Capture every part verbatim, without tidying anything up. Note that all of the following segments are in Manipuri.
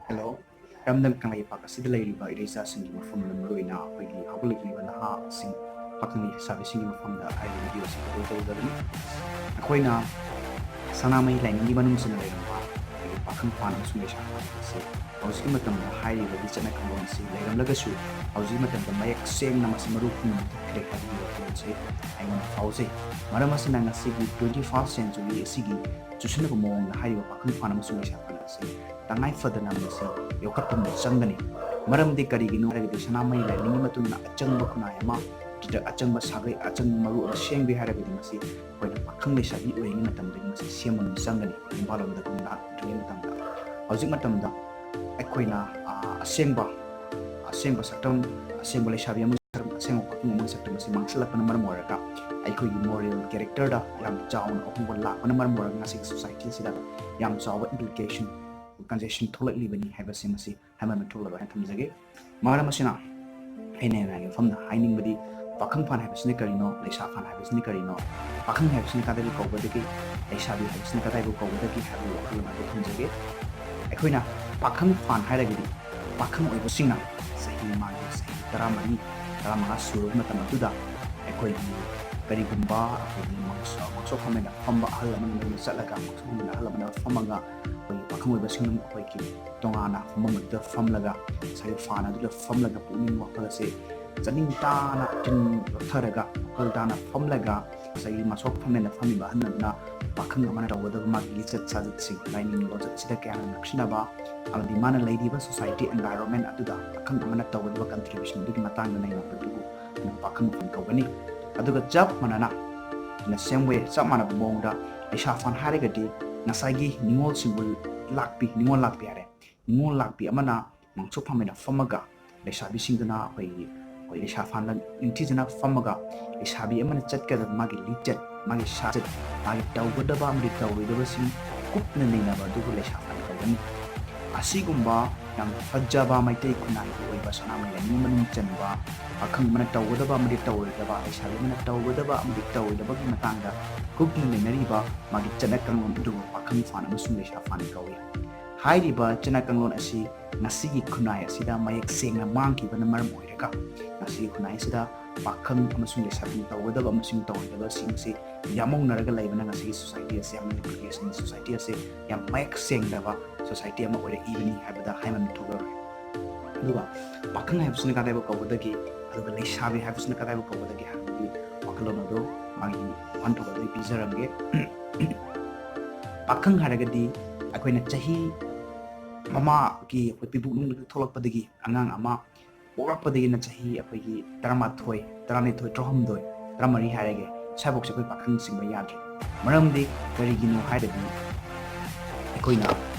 ꯍꯦꯜꯂꯣ, ꯏꯔꯝꯗꯝ ꯀꯪꯂꯩꯄꯥꯛ ꯑꯁꯤꯗ ꯂꯩꯔꯤꯕ ꯏꯔꯩꯆꯥꯁꯤꯡꯒꯤ ꯃꯐꯝꯗ, ꯃꯔꯨꯑꯣꯏꯅ ꯑꯩꯈꯣꯏꯒꯤ ꯍꯧꯒꯠꯂꯛꯂꯤꯕ ꯅꯍꯥꯁꯤꯡ, ꯄꯥꯈꯪ ꯂꯩꯁꯥꯕꯤꯁꯤꯡꯒꯤ ꯃꯐꯝꯗ ꯍꯥꯏꯔꯤꯕ ꯚꯤꯗꯤꯑꯣ ꯑꯁꯤ ꯑꯞꯂꯣꯗ ꯇꯧꯖꯕꯅꯤ꯫ ꯑꯩꯈꯣꯏꯅ ꯁꯅꯥꯃꯍꯤ ꯂꯥꯏꯅꯤꯡꯒꯤ ꯃꯅꯨꯡ ꯆꯟꯅ ꯂꯩꯔꯝꯕ ꯑꯩꯈꯣꯏꯒꯤ ꯄꯥꯈꯪ ꯐꯥꯟ ꯑꯃꯁꯨꯡ ꯂꯩꯁꯥ ꯐꯥꯟ ꯑꯁꯤ ꯍꯧꯖꯤꯛꯀꯤ ꯃꯇꯝꯗ ꯍꯥꯏꯔꯤꯕ ꯂꯤꯆꯠꯅ ꯀꯥꯡꯂꯣꯟ ꯑꯁꯤ ꯂꯩꯔꯝꯂꯒꯁꯨ, ꯍꯧꯖꯤꯛꯀꯤ ꯃꯇꯝꯗ ꯃꯌꯦꯛ ꯁꯦꯡꯅ ꯃꯁꯤ ꯃꯔꯨ ꯈꯨꯝꯅ ꯃꯨꯊꯠꯈ꯭ꯔꯦ ꯍꯥꯏꯕꯒꯤ ꯋꯥꯈꯜꯂꯣꯟꯁꯦ ꯑꯩꯉꯣꯟꯗ ꯐꯥꯎꯖꯩ꯫ ꯃꯔꯝ ꯑꯁꯤꯅ ꯉꯁꯤꯒꯤ twenty first century ꯑꯁꯤꯒꯤ ꯆꯨꯁꯤꯟꯅꯕ ꯃꯑꯣꯡꯗ ꯍꯥꯏꯔꯤꯕ ꯄꯥꯈꯪ ꯐꯥꯟ ꯑꯃꯁꯨꯡ ꯂꯩꯁꯥ ꯐꯥꯟ ꯑꯁꯤ ꯇꯉꯥꯏ ꯐꯗꯅ ꯃꯁꯤ ꯌꯣꯛꯈꯠꯄ ꯑꯃ ꯆꯪꯒꯅꯤ꯫ ꯃꯔꯝꯗꯤ ꯀꯔꯤꯒꯤꯅꯣ ꯍꯥꯏꯔꯒꯗꯤ, ꯁꯅꯥꯃꯍꯤ ꯂꯥꯏꯅꯤꯡꯒꯤ ꯃꯇꯨꯡ ꯏꯟꯅ ꯑꯆꯪꯕ ꯈꯨꯟꯅꯥꯏ ꯑꯃ, ꯑꯗꯨꯗ ꯑꯆꯪꯕ ꯁꯥꯒꯩ, ꯑꯆꯪꯕ ꯃꯔꯨ ꯑꯃ ꯁꯦꯝꯒꯦ ꯍꯥꯏꯔꯒꯗꯤ, ꯃꯁꯤ ꯑꯩꯈꯣꯏꯅ ꯄꯥꯈꯪ ꯂꯩꯁꯥꯕꯤ ꯑꯣꯏꯔꯤꯉꯩ ꯃꯇꯝꯗꯒꯤ ꯃꯁꯤ ꯁꯦꯝꯕ ꯑꯃ ꯆꯪꯒꯅꯤ꯫ ꯌꯨꯝꯕꯥꯜꯂꯣꯝꯗ ꯈꯨꯟꯗꯥꯗ꯭ꯔꯤꯉꯩ ꯃꯇꯝꯗ, ꯍꯧꯖꯤꯛ ꯃꯇꯝꯗ ꯑꯩꯈꯣꯏꯅ, ꯑ, ꯑꯁꯦꯡꯕ, ꯑꯁꯦꯡꯕ ꯁꯛꯇꯝ, ꯑꯁꯦꯡꯕ ꯂꯩꯁꯥꯕꯤ ꯑꯃ ꯁꯛꯇꯝ, ꯑꯁꯦꯡꯕ ꯄꯥꯈꯪ ꯑꯃ ꯁꯛꯇꯝ ꯑꯁꯤ ꯃꯥꯡꯁꯤꯜꯂꯛꯄꯅ ꯃꯔꯝ ꯑꯣꯏꯔꯒ, ꯑꯩꯈꯣꯏꯒꯤ ꯃꯣꯔꯦꯜ ꯀꯦꯔꯦꯛꯇꯔꯗ ꯌꯥꯝ ꯆꯥꯎꯅ ꯑꯍꯣꯡꯕ ꯂꯥꯛꯄꯅ ꯃꯔꯝ ꯑꯣꯏꯔꯒ, ꯉꯁꯤꯒꯤ ꯁꯣꯁꯥꯏꯇꯤ ꯑꯁꯤꯗ ꯌꯥꯝ ꯆꯥꯎꯕ ꯏꯝꯄ꯭ꯂꯤꯀꯦꯁꯟ, ꯀꯟꯖꯦꯁꯟ ꯊꯣꯛꯂꯛꯂꯤꯕꯅꯤ ꯍꯥꯏꯕꯁꯤ ꯃꯁꯤ ꯍꯥꯏꯃꯟꯕ ꯊꯣꯛꯂꯔꯣꯏ ꯍꯥꯏꯅ ꯊꯝꯖꯒꯦ꯫ ꯃꯔꯝ ꯑꯁꯤꯅ ꯑꯩꯅ ꯃꯌꯥꯝꯒꯤ ꯃꯐꯝꯗ ꯍꯥꯏꯅꯤꯡꯕꯗꯤ, ꯄꯥꯈꯪ ꯐꯥꯟ ꯍꯥꯏꯕꯁꯤꯅ ꯀꯔꯤꯅꯣ, ꯂꯩꯁꯥ ꯐꯥꯟ ꯍꯥꯏꯕꯁꯤꯅ ꯀꯔꯤꯅꯣ, ꯄꯥꯈꯪ ꯍꯥꯏꯕꯁꯤꯅ ꯀꯗꯥꯏꯕꯨ ꯀꯧꯒꯗꯒꯦ, ꯂꯩꯁꯥꯕꯤ ꯍꯥꯏꯕꯁꯤꯅ ꯀꯗꯥꯏꯕꯨ ꯀꯧꯒꯗꯒꯦ ꯍꯥꯏꯕꯒꯤ ꯋꯥꯈꯜꯂꯣꯟ ꯑꯗꯨ ꯊꯝꯖꯒꯦ꯫ ꯑꯩꯈꯣꯏꯅ ꯄꯥꯈꯪ ꯐꯥꯟ ꯍꯥꯏꯔꯒꯗꯤ, ꯄꯥꯈꯪ ꯑꯣꯏꯕꯁꯤꯡꯅ ꯆꯍꯤ ꯃꯥꯒꯤ ꯆꯍꯤ ꯇꯔꯥꯃꯔꯤ, ꯇꯔꯥꯃꯉꯥ ꯁꯨꯔꯕ ꯃꯇꯝ ꯑꯗꯨꯗ, ꯑꯩꯈꯣꯏꯒꯤ ꯀꯔꯤꯒꯨꯝꯕ ꯑꯩꯈꯣꯏꯒꯤ ꯃꯥꯡꯁ-, ꯃꯥꯡꯁꯣꯛ ꯐꯝꯃꯦꯟꯅ ꯐꯝꯕ ꯑꯍꯜ ꯑꯃꯅ ꯂꯣꯏꯅ ꯆꯠꯂꯒ, ꯃꯥꯡꯁꯣꯛ ꯐꯝꯃꯦꯟꯅ ꯑꯍꯜ ꯑꯃꯅ ꯐꯝꯃꯒ, ꯑꯩꯈꯣꯏꯒꯤ ꯄꯥꯈꯪ ꯑꯣꯏꯕꯁꯤꯡꯅ ꯑꯩꯈꯣꯏꯒꯤ ꯇꯣꯉꯥꯟꯅ ꯐꯝꯐꯝ ꯑꯗꯨꯗ ꯐꯝꯂꯒ, ꯉꯁꯥꯏꯒꯤ ꯐꯥꯟ ꯑꯗꯨꯗ ꯐꯝꯂꯒ, ꯄꯨꯛꯅꯤꯡ ꯋꯥꯈꯜ ꯑꯁꯦ ꯆꯥꯅꯤꯡ ꯇꯥꯅ, ꯆꯤꯟ ꯂꯣꯠꯊꯔꯒ, ꯋꯥꯈꯜ ꯇꯥꯅ ꯐꯝꯂꯒ, ꯉꯁꯥꯏꯒꯤ ꯃꯥꯡꯁꯣꯛ ꯐꯝꯃꯦꯟꯅ ꯐꯝꯃꯤꯕ ꯑꯍꯜ ꯑꯗꯨꯅ ꯄꯥꯈꯪ ꯑꯃꯅ ꯇꯧꯒꯗꯕ ꯃꯥꯒꯤ ꯂꯤꯆꯠ ꯁꯥꯖꯠꯁꯤꯡ, ꯂꯥꯏꯅꯤꯡ ꯂꯣꯆꯠꯁꯤꯗ ꯀꯌꯥꯝ ꯅꯛꯁꯤꯟꯅꯕ, ꯑꯃꯗꯤ ꯃꯥꯅ ꯂꯩꯔꯤꯕ ꯁꯣꯁꯥꯏꯇꯤ ꯑꯦꯟꯚꯥꯏꯔꯣꯟꯃꯦꯟ ꯑꯗꯨꯗ ꯄꯥꯈꯪ ꯑꯃꯅ ꯇꯧꯒꯗꯕ ꯀꯟꯇ꯭ꯔꯤꯕ꯭ꯌꯨꯁꯟ ꯑꯗꯨꯒꯤ ꯃꯇꯥꯡꯗ ꯅꯩꯅꯕ ꯑꯗꯨꯕꯨ ꯄꯥꯈꯪ ꯐꯥꯟ ꯀꯧꯒꯅꯤ꯫ ꯑꯗꯨꯒ ꯆꯞ ꯃꯥꯟꯅꯅ, in the same way, ꯆꯞ ꯃꯥꯟꯅꯕ ꯃꯑꯣꯡꯗ, ꯂꯩꯁꯥ ꯐꯥꯟ ꯍꯥꯏꯔꯒꯗꯤ ꯉꯁꯥꯏꯒꯤ ꯅꯤꯉꯣꯜꯁꯤꯡꯕꯨ ꯂꯥꯛꯄꯤ, ꯅꯤꯉꯣꯜ ꯂꯥꯛꯄꯤ ꯍꯥꯏꯔꯦ꯫ ꯅꯤꯉꯣꯜ ꯂꯥꯛꯄꯤ ꯑꯃꯅ ꯃꯥꯡꯁꯣꯛ ꯐꯝꯃꯦꯟꯅ ꯐꯝꯃꯒ, ꯂꯩꯁꯥꯕꯤꯁꯤꯡꯗꯨꯅ ꯑꯩꯈꯣꯏꯒꯤ, ꯑꯩꯈꯣꯏ ꯂꯩꯁꯥ ꯐꯥꯟꯗ ꯅꯤꯡꯊꯤꯖꯅ ꯐꯝꯃꯒ, ꯂꯩꯁꯥꯕꯤ ꯑꯃꯅ ꯆꯠꯀꯗꯕ ꯃꯥꯒꯤ ꯂꯤꯆꯠ, ꯃꯥꯒꯤ ꯁꯥꯖꯠ, ꯃꯥꯒꯤ ꯇꯧꯒꯗꯕ ꯑꯃꯗꯤ ꯇꯧꯔꯣꯏꯗꯕꯁꯤꯡ ꯀꯨꯞꯅ ꯅꯩꯅꯕ ꯑꯗꯨꯕꯨ ꯂꯩꯁꯥ ꯐꯥꯟ ꯀꯧꯒꯅꯤ꯫ ꯑꯁꯤꯒꯨꯝꯕ ꯌꯥꯝꯅ ꯐꯖꯕ ꯃꯩꯇꯩ ꯈꯨꯟꯅꯥꯏꯒꯤ ꯑꯣꯏꯕ ꯁꯅꯥꯃꯍꯤ ꯂꯥꯏꯅꯤꯡ ꯃꯅꯨꯡ ꯆꯟꯕ, ꯄꯥꯈꯪ ꯑꯃꯅ ꯇꯧꯒꯗꯕ ꯑꯃꯗꯤ ꯇꯧꯔꯣꯏꯗꯕ, ꯂꯩꯁꯥꯕꯤ ꯑꯃꯅ ꯇꯧꯒꯗꯕ ꯑꯃꯗꯤ ꯇꯧꯔꯣꯏꯗꯕꯒꯤ ꯃꯇꯥꯡꯗ ꯀꯨꯞꯅ ꯅꯩꯅꯔꯤꯕ ꯃꯥꯒꯤ ꯆꯠꯅ ꯀꯥꯡꯂꯣꯟ ꯑꯗꯨꯕꯨ ꯄꯥꯈꯪ ꯐꯥꯟ ꯑꯃꯁꯨꯡ ꯂꯩꯁꯥ ꯐꯥꯟ ꯀꯧꯏ꯫ ꯍꯥꯏꯔꯤꯕ ꯆꯠꯅ ꯀꯥꯡꯂꯣꯟ ꯑꯁꯤ ꯉꯁꯤꯒꯤ ꯈꯨꯟꯅꯥꯏ ꯑꯁꯤꯗ ꯃꯌꯦꯛ ꯁꯦꯡꯅ ꯃꯥꯡꯈꯤꯕꯅ ꯃꯔꯝ ꯑꯣꯏꯔꯒ, ꯉꯁꯤꯒꯤ ꯈꯨꯟꯅꯥꯏ ꯑꯁꯤꯗ ꯄꯥꯈꯪ ꯑꯃꯁꯨꯡ ꯂꯩꯁꯥꯕꯤ ꯇꯧꯒꯗꯕ ꯑꯃꯁꯨꯡ ꯇꯧꯔꯣꯏꯗꯕꯁꯤꯡ ꯑꯁꯤ ꯌꯥꯃꯧꯅꯔꯒ ꯂꯩꯕꯅ ꯉꯁꯤꯒꯤ society ꯑꯁꯤ ꯌꯥꯝꯅ degradation, society ꯑꯁꯤ ꯌꯥꯝ ꯃꯌꯦꯛ ꯁꯦꯡꯗꯕ society ꯑꯃ ꯑꯣꯏꯔꯛꯏꯕꯅꯤ ꯍꯥꯏꯕꯗ ꯍꯥꯏꯃꯟꯕ ꯊꯣꯛꯂꯔꯣꯏ꯫ ꯑꯗꯨꯒ ꯄꯥꯈꯪ ꯍꯥꯏꯕꯁꯤꯅ ꯀꯗꯥꯏꯕꯨ ꯀꯧꯒꯗꯒꯦ, ꯑꯗꯨꯒ ꯂꯩꯁꯥꯕꯤ ꯍꯥꯏꯕꯁꯤꯅ ꯀꯗꯥꯏꯕꯨ ꯀꯧꯒꯗꯒꯦ ꯍꯥꯏꯕꯒꯤ ꯋꯥꯈꯜꯂꯣꯟ ꯑꯗꯨ ꯃꯥꯒꯤ ꯋꯥꯍꯟꯊꯣꯛ ꯑꯗꯨ ꯑꯩ ꯄꯤꯖꯔꯝꯒꯦ꯫ ꯄꯥꯈꯪ ꯍꯥꯏꯔꯒꯗꯤ ꯑꯩꯈꯣꯏꯅ ꯆꯍꯤ ꯃꯃꯥꯒꯤ ꯑꯩꯈꯣꯏ ꯄꯤꯕꯨꯛ ꯅꯨꯡꯗꯒꯤ ꯊꯣꯛꯂꯛꯄꯗꯒꯤ, ꯑꯉꯥꯡ ꯑꯃ ꯄꯣꯛꯂꯛꯄꯗꯒꯤꯅ ꯆꯍꯤ ꯑꯩꯈꯣꯏꯒꯤ ꯇꯔꯥꯃꯥꯊꯣꯏ, ꯇꯔꯥꯅꯤꯊꯣꯏ, ꯇꯔꯥꯍꯨꯝꯗꯣꯏ, ꯇꯔꯥꯃꯔꯤ ꯍꯥꯏꯔꯒꯦ, ꯁ꯭ꯋꯥꯏꯐꯥꯎꯁꯦ ꯑꯩꯈꯣꯏ ꯄꯥꯈꯪ ꯆꯤꯡꯕ ꯌꯥꯗ꯭ꯔꯦ꯫ ꯃꯔꯝꯗꯤ ꯀꯔꯤꯒꯤꯅꯣ ꯍꯥꯏꯔꯗꯤ, ꯑꯩꯈꯣꯏꯅ,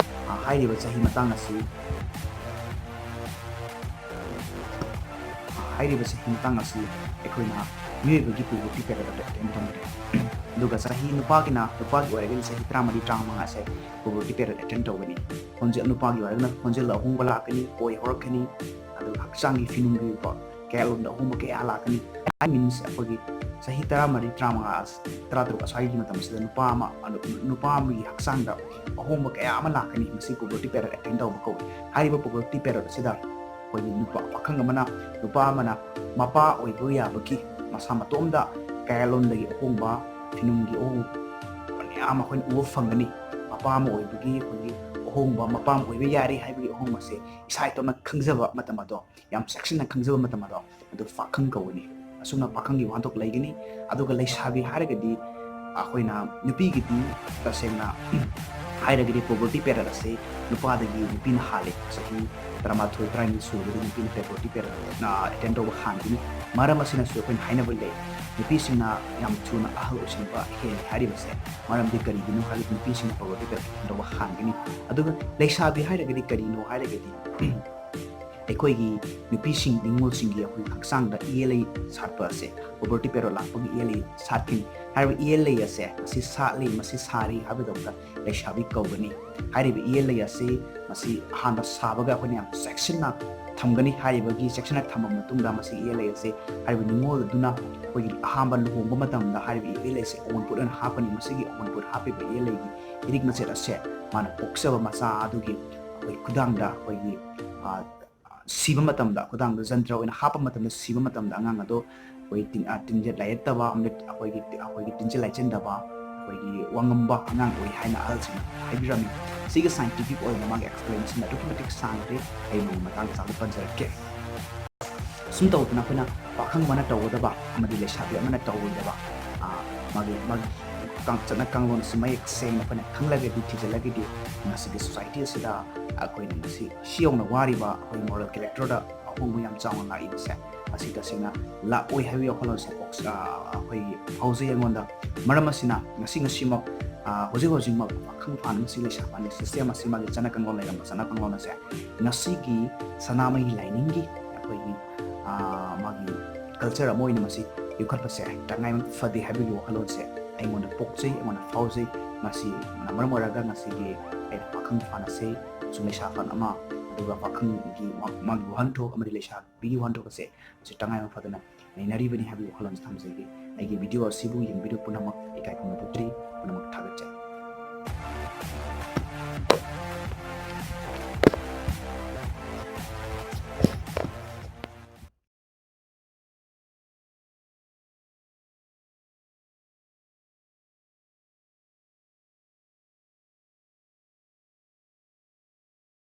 ꯑ, ꯍꯥꯏꯔꯤꯕ ꯆꯍꯤ ꯃꯇꯥꯡ ꯑꯁꯤ, ꯍꯥꯏꯔꯤꯕ ꯆꯍꯤ ꯃꯇꯥꯡ ꯑꯁꯤ ꯑꯩꯈꯣꯏꯅ ꯃꯤꯑꯣꯏꯕꯒꯤ puberty period ꯑꯗꯨ attain ꯇꯧꯅꯔꯦ꯫ ꯑꯗꯨꯒ ꯆꯍꯤ, ꯅꯨꯄꯥꯒꯤꯅ, ꯅꯨꯄꯥꯒꯤ ꯑꯣꯏꯔꯒꯗꯤ ꯆꯍꯤ ꯇꯔꯥꯃꯔꯤ, ꯇꯔꯥꯃꯉꯥ ꯑꯁꯦ puberty period attain ꯇꯧꯒꯅꯤ꯫ ꯈꯣꯟꯖꯦꯜ, ꯅꯨꯄꯥꯒꯤ ꯑꯣꯏꯔꯒꯅ ꯈꯣꯟꯖꯦꯜꯗ ꯑꯍꯣꯡꯕ ꯂꯥꯛꯀꯅꯤ, ꯀꯣꯏ ꯍꯧꯔꯛꯀꯅꯤ, ꯑꯗꯨꯒ ꯍꯛꯆꯥꯡꯒꯤ ꯐꯤꯅꯨꯡꯒꯤ ꯀꯣ, ꯀꯌꯥꯂꯣꯝꯗ ꯑꯍꯣꯡꯕ ꯀꯌꯥ ꯂꯥꯛꯀꯅꯤ꯫ That means ꯑꯩꯈꯣꯏꯒꯤ ꯆꯍꯤ ꯇꯔꯥꯃꯔꯤ, ꯇꯔꯥꯃꯉꯥ, ꯇꯔꯥꯇꯔꯨꯛ ꯑꯁ꯭ꯋꯥꯏꯒꯤ ꯃꯇꯝꯁꯤꯗ ꯅꯨꯄꯥ ꯑꯃ, ꯅꯨꯄꯥ ꯑꯃꯒꯤ ꯍꯛꯆꯥꯡꯗ ꯑꯍꯣꯡꯕ ꯀꯌꯥ ꯑꯃ ꯂꯥꯛꯀꯅꯤ꯫ ꯃꯁꯤ puberty period attain ꯇꯧꯕ ꯀꯧꯏ꯫ ꯍꯥꯏꯔꯤꯕ puberty period ꯑꯁꯤꯗ ꯑꯩꯈꯣꯏꯒꯤ ꯅꯨꯄꯥ, ꯄꯥꯈꯪ ꯑꯃꯅ, ꯅꯨꯄꯥ ꯑꯃꯅ ꯃꯄꯥ ꯑꯣꯏꯕ ꯌꯥꯕꯒꯤ ꯃꯁꯥ ꯃꯇꯣꯝꯗ ꯀꯌꯥꯂꯣꯝꯗꯒꯤ ꯑꯍꯣꯡꯕ, ꯐꯤꯅꯨꯡꯒꯤ ꯑꯍꯣꯡꯕ ꯃꯌꯥꯝ ꯑꯩꯈꯣꯏꯅ ꯎꯕ ꯐꯪꯒꯅꯤ꯫ ꯃꯄꯥ ꯑꯃ ꯑꯣꯏꯕꯒꯤ ꯑꯩꯈꯣꯏꯒꯤ ꯑꯍꯣꯡꯕ, ꯃꯄꯥ ꯑꯃ ꯑꯣꯏꯕ ꯌꯥꯔꯦ ꯍꯥꯏꯕꯒꯤ ꯑꯍꯣꯡꯕꯁꯦ ꯏꯁꯥ ꯏꯇꯣꯝꯅ ꯈꯪꯖꯕ ꯃꯇꯝ ꯑꯗꯣ, ꯌꯥꯝ ꯆꯦꯛꯁꯤꯟꯅ ꯈꯪꯖꯕ ꯃꯇꯝ ꯑꯗꯣ, ꯑꯗꯨ ꯄꯥꯈꯪ ꯀꯧꯒꯅꯤ꯫ ꯑꯁꯨꯝꯅ ꯄꯥꯈꯪꯒꯤ ꯋꯥꯍꯟꯊꯣꯛ ꯂꯩꯒꯅꯤ꯫ ꯑꯗꯨꯒ ꯂꯩꯁꯥꯕꯤ ꯍꯥꯏꯔꯒꯗꯤ ꯑꯩꯈꯣꯏꯅ ꯅꯨꯄꯤꯒꯤꯗꯤ ꯇꯁꯦꯡꯅ ꯍꯥꯏꯔꯒꯗꯤ puberty period ꯑꯁꯤ ꯅꯨꯄꯥꯗꯒꯤ ꯅꯨꯄꯤꯅ ꯍꯥꯜꯂꯤ꯫ ꯆꯍꯤ ꯇꯔꯥꯃꯥꯊꯣꯏ, ꯇꯔꯥꯅꯤꯊꯣꯏ ꯁꯨꯔꯕꯗꯤ ꯅꯨꯄꯤꯅ puberty period, ꯑ, attain ꯇꯧꯕ ꯍꯥꯟꯒꯅꯤ꯫ ꯃꯔꯝ ꯑꯁꯤꯅꯁꯨ ꯑꯩꯈꯣꯏꯅ ꯍꯥꯏꯅꯕ ꯂꯩ, ꯅꯨꯄꯤꯁꯤꯡꯅ ꯌꯥꯝ ꯊꯨꯅ ꯑꯍꯜ ꯑꯣꯏꯁꯤꯟꯕ ꯍꯦꯜꯂꯤ ꯍꯥꯏꯔꯤꯕꯁꯦ꯫ ꯃꯔꯝꯗꯤ ꯀꯔꯤꯒꯤꯅꯣ ꯍꯥꯏꯔꯗꯤ ꯅꯨꯄꯤꯁꯤꯡꯅ puberty period attain ꯇꯧꯕ ꯍꯥꯟꯒꯅꯤ꯫ ꯑꯗꯨꯒ ꯂꯩꯁꯥꯕꯤ ꯍꯥꯏꯔꯒꯗꯤ ꯀꯔꯤꯅꯣ ꯍꯥꯏꯔꯒꯗꯤ, ꯑꯩꯈꯣꯏꯒꯤ ꯅꯨꯄꯤꯁꯤꯡ, ꯅꯤꯉꯣꯜꯁꯤꯡꯒꯤ ꯑꯩꯈꯣꯏꯒꯤ ꯍꯛꯆꯥꯡꯗ ꯏꯌꯦꯜ ꯂꯩ ꯁꯥꯠꯄ ꯑꯁꯦ, puberty period ꯂꯥꯛꯄꯒꯤ ꯏꯌꯦꯜ ꯂꯩ ꯁꯥꯠꯀꯅꯤ꯫ ꯍꯥꯏꯔꯤꯕ ꯏꯌꯦꯜ ꯂꯩ ꯑꯁꯦ, ꯃꯁꯤ ꯁꯥꯠꯂꯤ, ꯃꯁꯤ ꯁꯥꯔꯤ ꯍꯥꯏꯕꯗꯧꯅ ꯂꯩꯁꯥꯕꯤ ꯀꯧꯒꯅꯤ꯫ ꯍꯥꯏꯔꯤꯕ ꯏꯌꯦꯜ ꯂꯩ ꯑꯁꯤ, ꯃꯁꯤ ꯑꯍꯥꯟꯕ ꯁꯥꯕꯒ ꯑꯩꯈꯣꯏꯅ ꯌꯥꯝ ꯆꯦꯛꯁꯤꯟꯅ ꯊꯝꯒꯅꯤ꯫ ꯍꯥꯏꯔꯤꯕꯒꯤ ꯆꯦꯛꯁꯤꯟꯅ ꯊꯝꯃ ꯃꯇꯨꯡꯗ, ꯃꯁꯤ ꯏꯌꯦꯜ ꯂꯩ ꯑꯁꯤ ꯍꯥꯏꯔꯤꯕ ꯅꯤꯉꯣꯜ ꯑꯗꯨꯅ ꯑꯩꯈꯣꯏꯒꯤ ꯑꯍꯥꯟꯕ ꯂꯨꯍꯣꯡꯕ ꯃꯇꯝꯗ ꯍꯥꯏꯔꯤꯕ ꯏꯌꯦꯜ ꯂꯩ ꯑꯁꯤ ꯑꯋꯨꯟꯄꯣꯠ ꯑꯣꯏꯅ ꯍꯥꯞꯀꯅꯤ꯫ ꯃꯁꯤꯒꯤ ꯑꯋꯨꯟꯄꯣꯠ ꯍꯥꯞꯄꯤꯕ ꯏꯌꯦꯜ ꯂꯩꯒꯤ ꯏꯔꯤꯛ ꯃꯆꯦꯠ ꯑꯁꯦ ꯃꯥꯅ ꯄꯣꯛꯆꯕ ꯃꯆꯥ ꯑꯗꯨꯒꯤ ꯑꯩꯈꯣꯏ ꯈꯨꯗꯥꯡꯗ ꯑꯩꯈꯣꯏꯒꯤ, ꯑ, ꯁꯤꯕ ꯃꯇꯝꯗ, ꯈꯨꯗꯥꯡꯗ ꯖꯟꯇ꯭ꯔ ꯑꯣꯏꯅ ꯍꯥꯞꯄ ꯃꯇꯝꯗ ꯁꯤꯕ ꯃꯇꯝꯗ ꯑꯉꯥꯡ ꯑꯗꯣ ꯑꯩꯈꯣꯏ ꯇꯤꯟ-, ꯑ, ꯇꯤꯟꯖꯦꯠ ꯂꯥꯏꯌꯦꯠꯇꯕ, ꯑꯃꯗꯤ ꯑꯩꯈꯣꯏꯒꯤ, ꯑꯩꯈꯣꯏꯒꯤ ꯇꯤꯟꯖꯦꯠ ꯂꯥꯏꯆꯦꯟꯗꯕ, ꯑꯩꯈꯣꯏꯒꯤ ꯋꯥꯉꯝꯕ ꯑꯉꯥꯡ ꯑꯣꯏ ꯍꯥꯏꯅ ꯑꯍꯜꯁꯤꯡꯅ ꯍꯥꯏꯕꯤꯔꯝꯃꯤ꯫ ꯁꯤꯒꯤ scientific ꯑꯣꯏꯅ ꯃꯥꯒꯤ explanation ꯑꯗꯨꯛꯀꯤ ꯃꯇꯤꯛ ꯁꯥꯡꯈ꯭ꯔꯦ, ꯑꯩ ꯃꯗꯨꯒꯤ ꯃꯇꯥꯡꯗ ꯆꯥꯎꯅ ꯄꯟꯖꯔꯛꯀꯦ꯫ ꯁꯨꯝ ꯇꯧꯗꯅ ꯑꯩꯈꯣꯏꯅ ꯄꯥꯈꯪ ꯑꯃꯅ ꯇꯧꯒꯗꯕ ꯑꯃꯗꯤ ꯂꯩꯁꯥꯕꯤ ꯑꯃꯅ ꯇꯧꯔꯣꯏꯗꯕ, ꯑ, ꯃꯥꯒꯤ, ꯃꯥꯒꯤ ꯀꯥꯡ-, ꯆꯠꯅ ꯀꯥꯡꯂꯣꯟ ꯑꯁꯤ ꯃꯌꯦꯛ ꯁꯦꯡꯅ ꯑꯩꯈꯣꯏꯅ ꯈꯪꯂꯒꯗꯤ, ꯊꯤꯖꯤꯜꯂꯒꯗꯤ, ꯉꯁꯤꯒꯤ society ꯑꯁꯤꯗ ꯑꯩꯈꯣꯏꯅ ꯉꯁꯤ ꯁꯤ ꯌꯧꯅ ꯋꯥꯔꯤꯕ ꯑꯩꯈꯣꯏ moral characterꯗ ꯑꯍꯣꯡꯕ ꯌꯥꯝ ꯆꯥꯎꯅ ꯂꯥꯛꯏꯕꯁꯦ, ꯃꯁꯤ ꯇꯁꯦꯡꯅ ꯂꯥꯛꯑꯣꯏ ꯍꯥꯏꯕꯒꯤ ꯋꯥꯈꯜꯂꯣꯟꯁꯦ ꯄꯣꯛ-, ꯑ, ꯑꯩꯈꯣꯏꯒꯤ ꯐꯥꯎꯖꯩ ꯑꯩꯉꯣꯟꯗ꯫ ꯃꯔꯝ ꯑꯁꯤꯅ ꯉꯁꯤ, ꯉꯁꯤꯃꯛ, ꯑ, ꯍꯧꯖꯤꯛ ꯍꯧꯖꯤꯛꯃꯛ ꯄꯥꯈꯪ ꯐꯥꯅ ꯉꯁꯤ ꯂꯩꯁꯥ ꯐꯥꯅ system ꯑꯁꯤ, ꯃꯥꯒꯤ ꯆꯠꯅ ꯀꯥꯡꯂꯣꯟ ꯂꯩꯔꯝꯕ ꯆꯠꯅ ꯀꯥꯡꯂꯣꯟ ꯑꯁꯦ ꯉꯁꯤꯒꯤ ꯁꯅꯥꯃꯍꯤ ꯂꯥꯏꯅꯤꯡꯒꯤ ꯑꯩꯈꯣꯏꯒꯤ, ꯑ, ꯃꯥꯒꯤ culture ꯑꯃ ꯑꯣꯏꯅ ꯃꯁꯤ ꯌꯣꯛꯈꯠꯄꯁꯦ ꯇꯉꯥꯏ ꯐꯗꯦ ꯍꯥꯏꯕꯒꯤ ꯋꯥꯈꯜꯂꯣꯟꯁꯦ ꯑꯩꯉꯣꯟꯗ ꯄꯣꯛꯆꯩ, ꯑꯩꯉꯣꯟꯗ ꯐꯥꯎꯖꯩ꯫ ꯃꯁꯤꯅ ꯃꯔꯝ ꯑꯣꯏꯔꯒ ꯉꯁꯤꯒꯤ ꯑꯩꯅ ꯄꯥꯈꯪ ꯐꯥꯅꯁꯦ, ꯑꯃꯁꯨꯡ ꯂꯩꯁꯥ ꯐꯥꯟ ꯑꯃ, ꯑꯗꯨꯒ ꯄꯥꯈꯪꯒꯤ ꯃꯥ-, ꯃꯥꯒꯤ ꯋꯥꯍꯟꯊꯣꯛ ꯑꯃꯗꯤ ꯂꯩꯁꯥꯕꯤꯒꯤ ꯋꯥꯍꯟꯊꯣꯛ ꯑꯁꯦ ꯃꯁꯤ ꯇꯉꯥꯏ ꯐꯗꯅ ꯅꯩꯅꯔꯤꯕꯅꯤ ꯍꯥꯏꯕꯒꯤ ꯋꯥꯈꯜꯂꯣꯟꯁꯤ ꯊꯝꯖꯒꯦ꯫ ꯑꯩꯒꯤ video ꯑꯁꯤꯕꯨ ꯌꯦꯡꯕꯤꯔꯤꯕ ꯄꯨꯝꯅꯃꯛ ꯏꯀꯥꯏ ꯈꯨꯝꯅꯕ ꯇꯧꯖꯔꯤ, ꯄꯨꯝꯅꯃꯛ ꯊꯥꯒꯠꯆꯔꯤ꯫